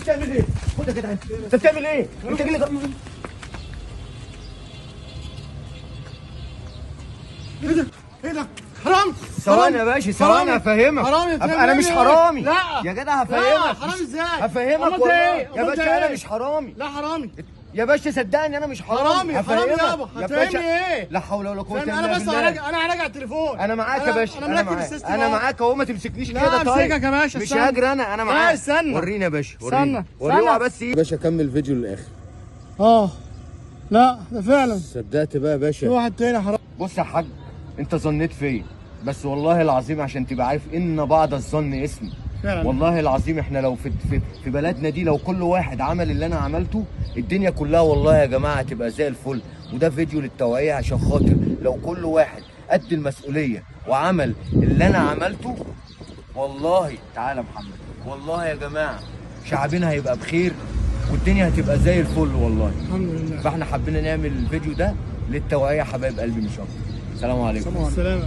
بتعمل ايه؟ خد يا جدع، انت بتعمل ايه؟ انت جاي. ايه ده؟ ايه ده؟ حرام. ثواني يا باشا، ثواني هفهمك. حرامي. انا مش حرامي. لا يا جدع هفهمك. لا حرامي ازاي؟ هفهمك والله يا باشا، انا مش حرامي. لا حرامي يا باشا، صدقني انا مش حرامي. حرامي حرامي يابا. هتفهمني ايه؟ لا حول ولا قوة الا بالله. انا بس هراجع، انا هراجع التليفون. انا معاك يا باشا، انا معاك، انا معاك اهو، ما تمسكنيش كده. طيب لا امسكك يا باشا، مش هجري انا، انا معاك. لا استنى، وريني يا باشا، وريني وريني بس ايه يا باشا. كمل الفيديو للاخر. لا ده فعلا صدقت بقى يا باشا، في واحد تاني حرامي. بص يا حاج، انت ظنيت فيا، بس والله العظيم عشان تبقى عارف ان بعض الظن اسم. والله العظيم احنا لو في في, في بلدنا دي، لو كل واحد عمل اللي انا عملته، الدنيا كلها والله يا جماعة هتبقى زي الفل. وده فيديو للتوعية عشان خاطر لو كل واحد قد المسؤولية وعمل اللي انا عملته، والله تعالى محمد، والله يا جماعة شعبنا هيبقى بخير والدنيا هتبقى زي الفل والله. الحمد لله. فاحنا حبينا نعمل الفيديو ده للتوعية حبايب قلبي، مش اكتر. السلام عليكم. السلام.